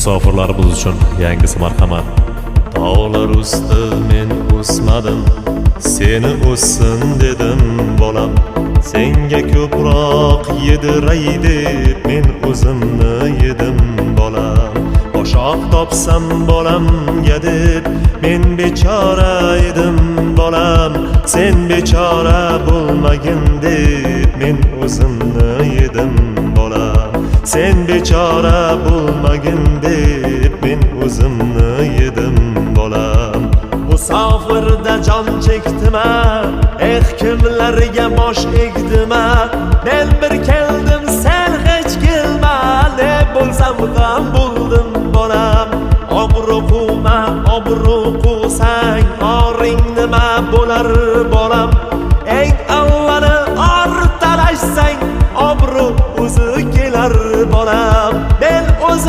Musofirlarimiz uchun yangisi, marhamat. Tog'lar usti men o'smadim, seni o'ssin dedim, bolam. Senga ko'proq yediray deb men o'zimni yedim, bolam. Boshoq topsam bolamga deb men bechora edim, bolam. Sen bechora bo'lmagin deb men o'zimni yedim, bolam. Sen bechora bo'lmagin deb men o'zimni yedim, bolam. Musofirda jon chekdim a, eh, kimlarga bosh egdim a. Men bir keldim, sen hech kelma, ne bo'lsam ham bo'ldim, bolam. Obro' quvma, obro' quvsang oring nima bo'lar?